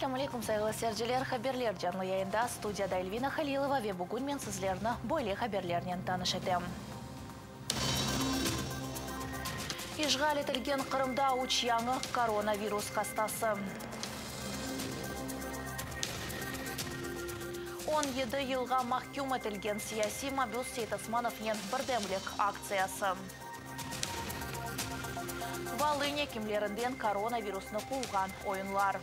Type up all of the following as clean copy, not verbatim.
Selâm aleyküm, sayğılı seyirciler! Haberler canlı yayında, studiyada Elvina Halilova ve bugün men sizlerni böyle haberlernen tanış etem. İşğal etilgen Qırımda üç yañı koronavirus hastası. 17 yılğa mahküm etilgen siyasiy mabüs Seytosmanovnen birdemlik aktsiyası. Volın ekimlerinden koronavirusnı quvğan oyunlar.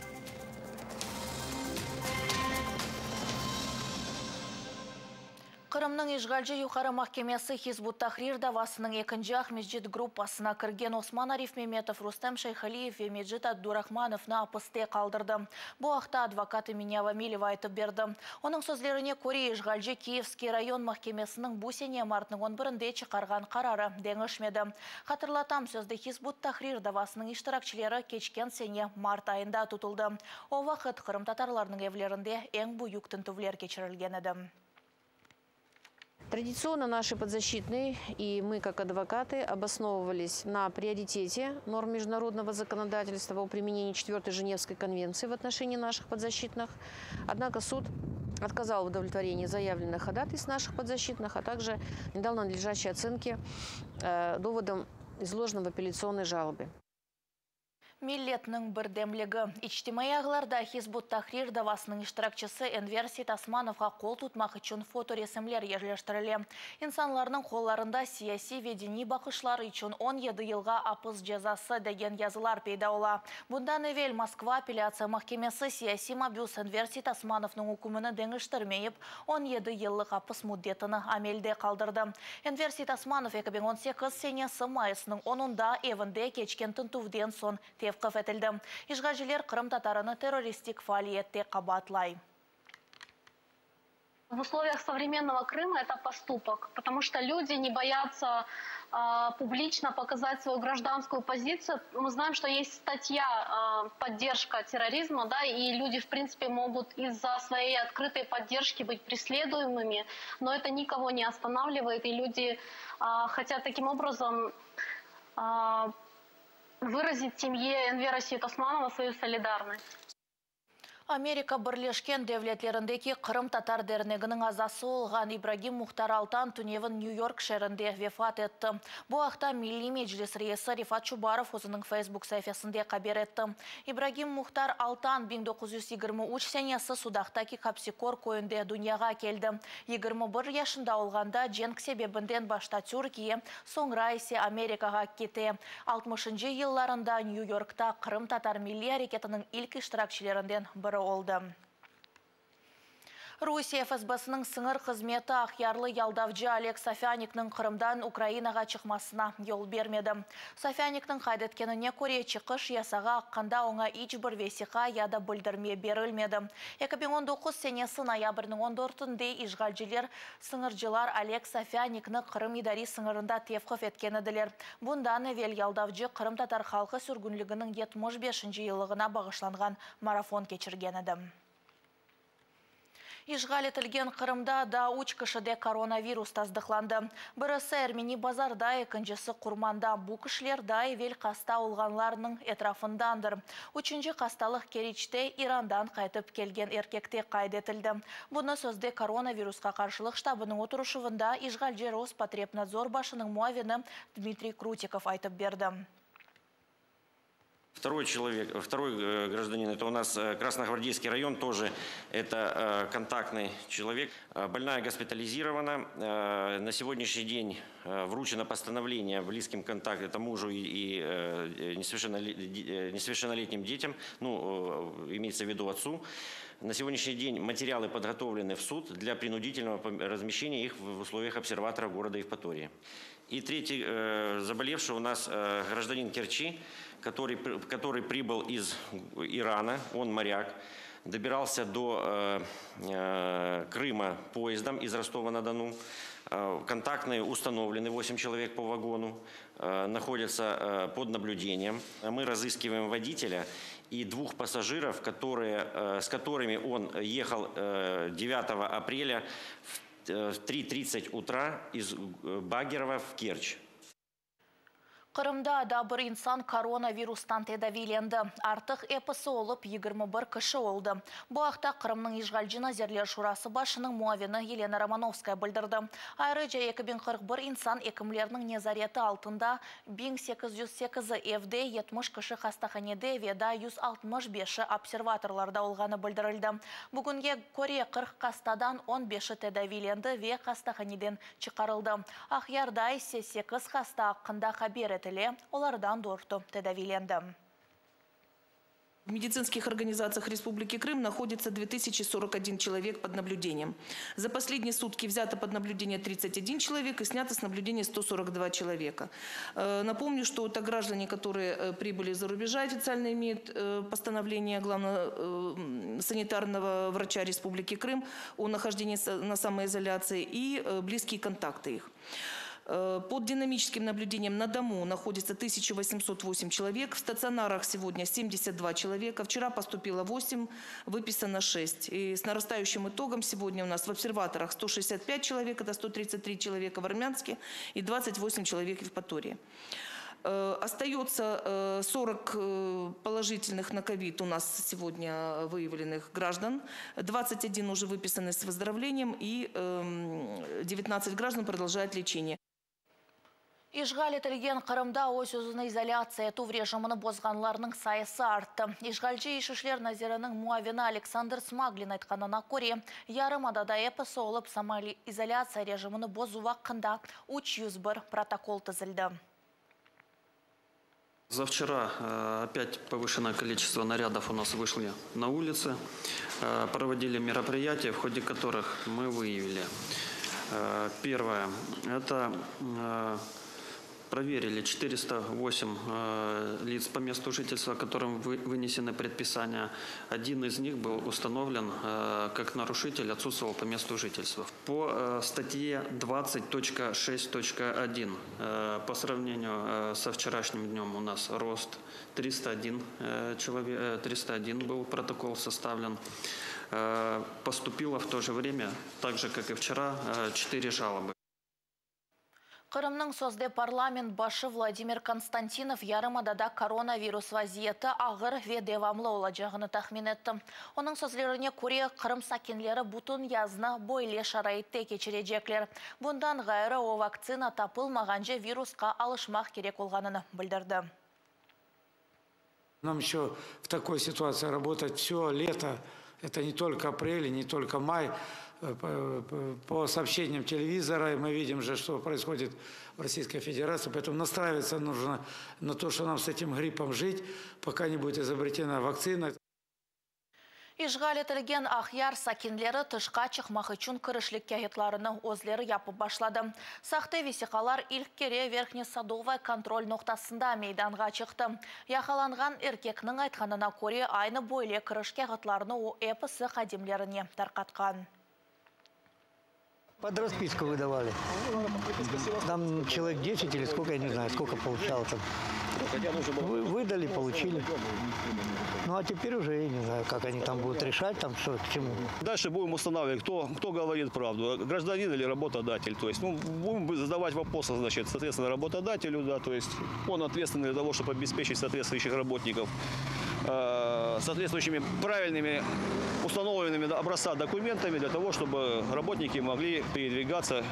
Qırımnıñ işğalci Yuqarı mahkemesi Hizb ut-Tahrir davasınıñ ekinci Aqmescit gruppasına kirgen Osman Arifmemetov, Rustem Şeyhaliyev ve Mecit Abdurahmanovnı apiste qaldırdı. Bu aqta advokat Emine Avamileva aytıp berdi. Onıñ sözlerine köre, işğalci Kiyevskiy rayon mahkemesiniñ bu sene martnıñ on birinde çıqarğan qararı deñişmedi. Hatırlatam, sözde Hizb ut-Tahrir davasınıñ iştirakçileri keçken sene mart ayında tutuldı. O vaqıt qırımtatarlarnıñ evlerinde eñ büyük tintüvler keçirilgen edi. Традиционно наши подзащитные и мы, как адвокаты, обосновывались на приоритете норм международного законодательства о применении 4 Женевской конвенции в отношении наших подзащитных. Однако суд отказал в удовлетворении заявленных ходатайств наших подзащитных, а также не дал надлежащей оценки доводам, изложенным в апелляционной жалобе. Milletniñ birdemligi. İçtimaiy ağlarda Hizb ut-Tahrir davasınıñ iştirakçisi Enver Seytosmanovğa qol tutmaq içün fotoresimler yerleştirile. İnsanlarnıñ qollarında siyasiy ve diniy baqışları içün 17 yılğa apis cezası degen yazılar peyda ola. Bundan evel Moskva apellâtsiya mahkemesi siyasiy mabüs Enver Seytosmanovnıñ ükmüni deñiştirmeyip, 17 yıllıq apis müddetini amelde qaldırdı. Enver Seytosmanov 2018 senesi mayısnıñ 10-unda evinde keçken tintüvden soñ tevqif etildi. İşğalciler qırımtatarını terroristik faaliyette qabaatlay. В условиях современного Крыма это поступок, потому что люди не боятся публично показать свою гражданскую позицию. Мы знаем, что есть статья «Поддержка терроризма», да, и люди, в принципе, могут из-за своей открытой поддержки быть преследуемыми, но это никого не останавливает, и люди хотят таким образом выразить семье Энвера Сейтосманова свою солидарность. Amerika Birleşken Devletlerindeki Qırımtatar derneginiñ azası olğan İbragim Muhtar Altan tünevin Nyu-York şeerinde vefat etti. Bu aqta Milliy Meclis reisi Refat Çubarov özüniñ Facebook saifesinde haber etti. İbragim Muhtar Altan 1923 senesi Sudaqtaki Kapsikor köyünde dünyağa keldi. 21 yaşında olğanda cenk sebebinden başta Türkiye, soñra ise Amerikağa kete. 60-ncı yıllarında Nyu-Yorkta Qırımtatar milliy areketiniñ ilk iştirakçilerinden biri oldı. Rusiye FSBsiniñ sıñır hızmeti Aqyarlı yaldavcı Oleg Sofânikniñ Qırımdan Ukrainağa çıqmasına yol bermedi. Sofânikniñ qayd etkenine köre, çıqış yasağı aqqında oña iç bir vesiqa ya da bildirme berilmedi. 2019 senesi noyabrniñ 14-ünde işğalciler sıñırcılar Oleg Sofânikni Qırım idariy sıñırında tevqif etken ediler. Bundan evel yaldavcı qırımtatar halqı sürgünliginiñ 75-nci yıllığına bağışlanğan marafon keçirgen edi. İşğal etilgen Qırımda daa üç kişide koronavirus tasdıqlandı. Birisi Ermeni Bazarda, ekincisi Qurmanda. Bu kişiler daa evel hasta olğanlarnıñ etrafındandır. Üçünci hastalıq Keriçte İrandan qaytıp kelgen erkekte qayd etildi. Bunı sözde koronavirusqa qarşılıq ştabınıñ oturışuvında işğalci Rospotrebnadzor başınıñ muavini Dmitriy Krutikov aytıp berdi. Второй человек, второй гражданин, это у нас Красногвардейский район, тоже это контактный человек. Больная госпитализирована. На сегодняшний день вручено постановление близким контактам, это мужу и несовершеннолетним детям, ну, имеется в виду отцу. На сегодняшний день материалы подготовлены в суд для принудительного размещения их в условиях обсерватора города Евпатории. И третий заболевший у нас гражданин Керчи, который прибыл из Ирана, он моряк, добирался до Крыма поездом из Ростова-на-Дону. Контактные установлены, 8 человек по вагону, находятся под наблюдением. Мы разыскиваем водителя и двух пассажиров, с которыми он ехал 9 апреля в 3:30 утра из Багерова в Керчь. Qırımda daa bir insan koronavirustan tedaviylendi. Artıq episi olıp 21 kişi oldı. Bu aqta Qırımnıñ işğalci Nazirler Şurası başınıñ muavini Yelena Romanovskaya bildirdi. Ayrıca 2041 insan ekimlerniñ nezareti altında, 1808-i evde, 70 kişi hastahanede ve daa 165-i observatorlarda olğanı bildirildi. Bugünge köre 40 hastadan 15-i tedaviylendi ve hastahaneden çıqarıldı. Aqyarda ise 8 hasta aqqında haber etile, olardan dörtü tedaviylendi. В медицинских организациях Республики Крым находится 2041 человек под наблюдением. За последние сутки взято под наблюдение 31 человек и снято с наблюдения 142 человека. Напомню, что это граждане, которые прибыли из-за рубежа, официально имеют постановление главного санитарного врача Республики Крым о нахождении на самоизоляции и близкие контакты их. Под динамическим наблюдением на дому находится 1808 человек. В стационарах сегодня 72 человека. Вчера поступило 8, выписано 6. И с нарастающим итогом сегодня у нас в обсерваторах 165 человек, это 133 человека в Армянске и 28 человек в Евпатории. Остается 40 положительных на ковид у нас сегодня выявленных граждан. 21 уже выписаны с выздоровлением и 19 граждан продолжают лечение. İşğal etilgen Qırımda öz özüni izolâtsiya etüv rejimini bozğanlarnıñ sayısı arttı. İşğalci İç işler naziriniñ muavini Aleksandr Smaglin aytqanına köre, yarımadada episi olıp samoizolâtsiya rejimini bozuv aqqında 301 protokol tizildi. За вчера опять повышенное количество нарядов у нас вышли на улицы, проводили мероприятия, в ходе которых мы выявили. Первое, это проверили 408 лиц по месту жительства, которым вынесены предписания. Один из них был установлен как нарушитель, отсутствовал по месту жительства. По статье 20.6.1 по сравнению со вчерашним днем у нас рост 301 человек, 301 был протокол составлен. Поступило в то же время, так же как и вчера, 4 жалобы. Qırımnıñ sözde parlament başı Vladimir Konstantinov yarımadada koronavirus vaziyeti ağır ve devamlı olacağını tahmin etti. Onıñ sözlerine köre Qırım sakinleri bütün yaznı böyle şaraitte keçirecekler. Bundan ğayrı o vaktsina tapılmağance virusqa alışmaq kerek olğanını bildirdi. Нам еще в такой ситуации работать все лето. Это не только апрель, не только май. По сообщениям телевизора мы видим же, что происходит в Российской Федерации. Поэтому настраиваться нужно на то, что нам с этим гриппом жить, пока не будет изобретена вакцина. İşğal etilgen Aqyar sakinleri tışqa çıqmaq içün kirişlik kâğıtlarını özleri yapıp başladı. Sahte vesiqalar ilk kere Verhnesadovaya kontrol noqtasında meydanğa çıqtı. Yaqalanğan erkekniñ aytqanına köre aynı böyle kiriş kâğıtlarını o episi hadimlerine tarqatqan. Под расписку выдавали. Там человек 10 или сколько, я не знаю, сколько получал там. Выдали, получили. Ну а теперь уже я не знаю, как они там будут решать, там что к чему. Дальше будем устанавливать, кто говорит правду, гражданин или работодатель. То есть, ну, будем задавать вопросы, значит, соответственно, работодателю, да, то есть он ответственный для того, чтобы обеспечить соответствующих работников соответствующими правильными установленными образца документами для того, чтобы работники могли передвигаться.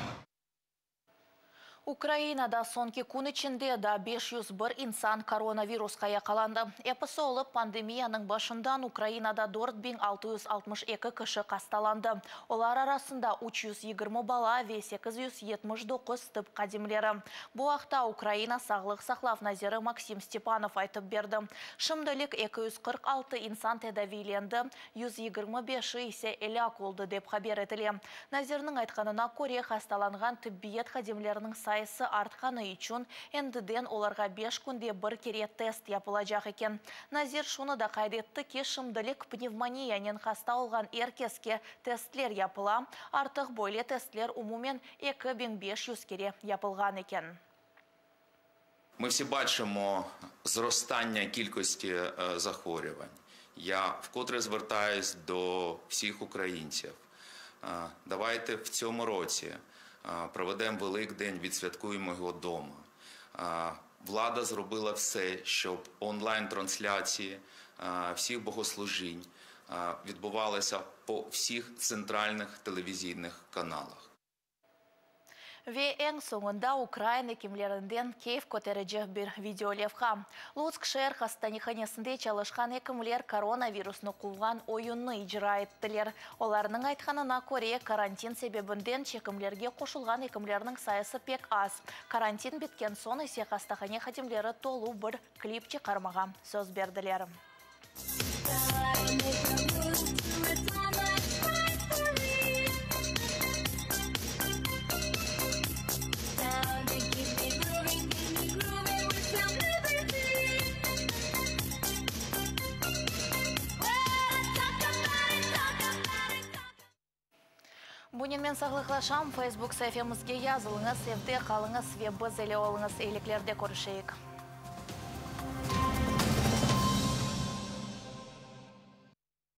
Ukrainada soñki kün içinde daa 501 insan koronavirusqa yaqalandı. Episi olıp pandemiyanıñ başından Ukrainada 4662 kişi hastalandı. Olar arasında 320 bala ve 879 tıp hadimleri. Bu aqta Ukraina Sağlıq Saqlav Naziri Maksim Stepanov aytıp berdi. Şimdilik 246 insan tedaviylendi, 125 ise elâk oldı dep haber etile. Nazirniñ aytqanına köre hastalanğan tibbiyet hadimleriniñ sayısı artqanı içün endiden olarğa 5 künde bir kere test yapılacaq eken. Nazir şunı da qayd etti ki, şimdilik pnevmoniyanen hasta olğan er keske testler yapıla. Artıq böyle testler umumen 2500 kere yapılğan eken. Ми всі бачимо зростання кількості захворювань. Я вкотре звертаюсь до всіх українців. Давайте в цьому році проведемо Великдень, відсвяткуємо його вдома. Влада зробила все, щоб онлайн-трансляції всіх богослужінь відбувалися по всіх центральних телевізійних каналах. Ve eñ soñunda ukrain ekimlerinden keyf köterici bir videolevha. Lutsk şeer hastanehanesinde çalışqan ekimler koronavirusnı quvğan oyunnı icra ettiler. Olarnıñ aytqanına köre, karantin sebebinden çekimlerge qoşulğan ekimlerniñ sayısı pek az. Karantin bitken soñ ise hastahane hadimleri tolu bir klip çıqarmağa söz berdiler. Bunen men sağlıqlaşam, Facebook saifemizge yazılıñız, evde qalıñız ve biz ile oluñız. Eyiliklerde körüşeyik.